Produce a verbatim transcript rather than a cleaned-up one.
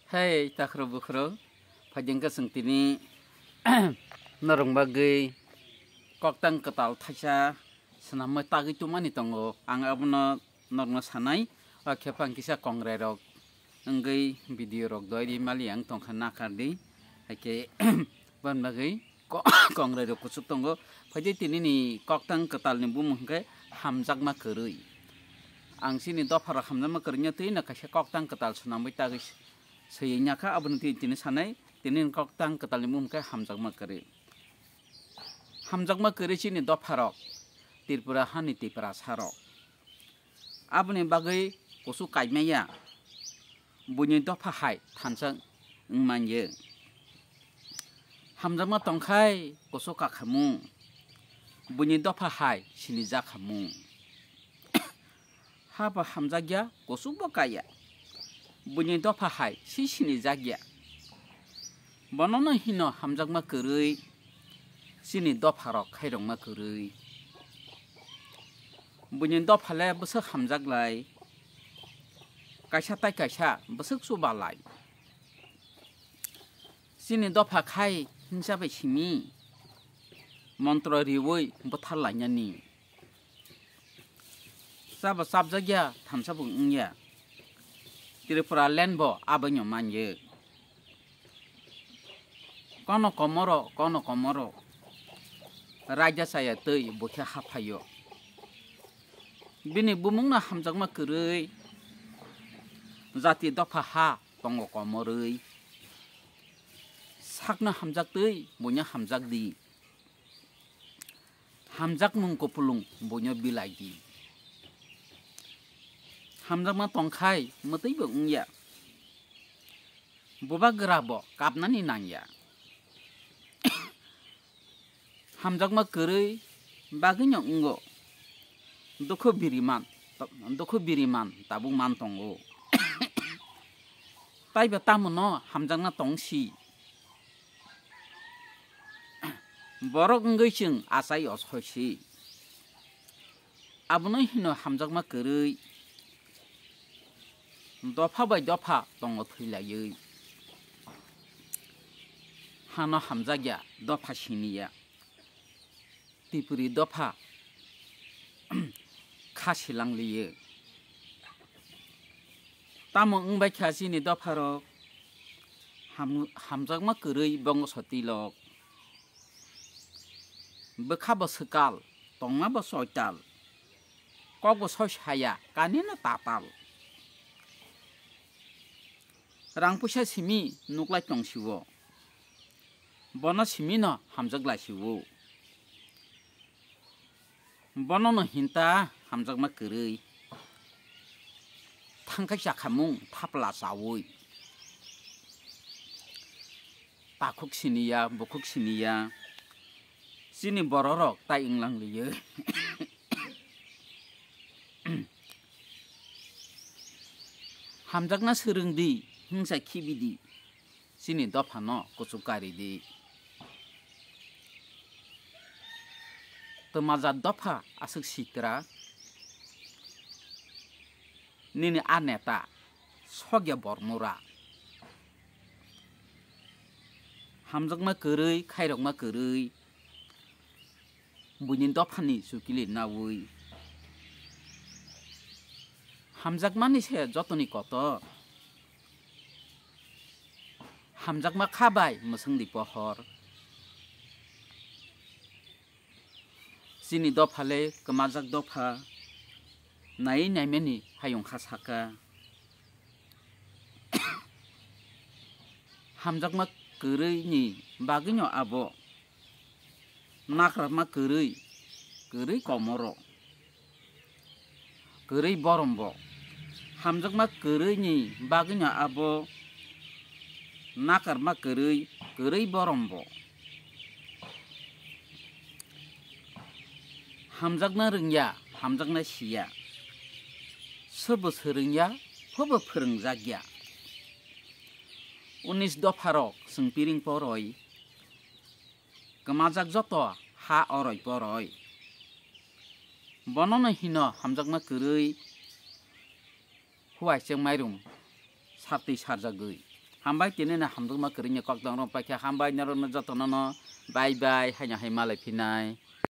Hei, takhro bukhro, phaidengkha chwng tini norok bagwi koktang kwtal thaisa swnamwi tagwi tongmani tongo. Ang abono norokno sanai, o khe phang kisa kongrai rok wngwi video rok doi ri mali ang tongkha nakardi. Haikhe boni bagwi ko-, kongrai rok kuchuk tongo. Phaidi tini ni koktang kwtal ni bumung hwnkhe hamjakma kwrwi. Ang chini dopha rok hamjakma kwrwino twi no kaisa koktang kwtal swnamwi tagwi swiwi nyakha, aboni twi tini sanai tini ni koktang kwtal ni bumung khe hamjakma kwrwi. Hamjakma kwrwi chini dopha rok, Tripura hani Tiprasa rok. Aboni bagwi kusu kaimaya, buini dopha hai thansa wngmanya. Hamjakma tongkhai kusu kakhamu, buini dopha hai sinijakhamu. Habo hamjakya, kusu bo kaya, buini dopha hai si sinijakya. Bonono hino hamjakma kwrwi, chini dopha rok khairokma kwrwi. Buini dopha le bwswk hamjak lai, kaisa tai kaisa bwswk chuba lai. Chini dopha khai hinsa bai simi, montro riwi bwthar lainani. Chabo chapjakya, thansa bo wngya. Tripura land bo aboino manya. Kono komoro, kono komoro. Raida chaya twi bokhe haphaio. Bini bumungno hamjakma kwrwi. Jati dopha ha tongo komorwi. Sakno hamjak twi, buino hamjak di. Hamjakmung kupulung buino bilai di. Hamjakma tongkhai mwtwi bo wngya. Bubagra bo kapnani nangya. Hamjakma kwrwi bagwino wngo. Dukhu biriman, dukhu biriman tabuk man tongo. Taibo tamono hamjakna tongsi. Borok wngwi chwng achai o soisi. Abono hino hamjakma kwrwi. Dopha bai dopha tongo thwilaiwi. Hano hamjakya dopha siniya. Tipuri dopha kha silang liyo. Tamo wngbai kha chini dopharok ham-, hamjakma kwrwi bongosoti lok. Bwkha bo swkal, tongma bo soital. Kok bo soi saya, kani no tatal. Rang puisa simi nuklai tong siwo. Bono simi no hamjak lai siwo. Bono no hinta hamjakma kwrwi. Thangkai chakhamung thapla chawi. Takhuk siniya, bukhuk siniya. Chini bororok tai wnglang liyo. Hamjakna swrwng di, hingsa khibi di. Chini dophano kuchuk kari di. Twmajak dopha aswk sitra. Nini a neta sokya bormura. Hamjakma kwrwi, khairokma kwrwi. Buini dophani chukili nawi. Hamjakmani se jotoni kotor. Hamjakma kha bai mwswngdi pohor. Chini dopha le kwmajak dopha. Nai naimani hayung kha saka. Hamjakma kwrwi ni bagwi no abo. Nakrarma kwrwi, kwrwi komoro. Kwrwi borombo. Hamjakma kwrwi ni bagwi no abo. Nakarma kwrwi, kwrwi borombo. Hamjakna rwngya, hamjakna siya. Sobo swrwngya, phobo phwrwngjakya. Unis dopharok chwng piring poroi. Kwmajak joto ha oroi poroi. Bonono hino hamjakma kwrwi. Huaiseng mairum sartwi sarjagwi Hambai tini no hamjakma kwrwini koktong rok paikha, hambai norokno jotono no bye bye haino hai malai phinai.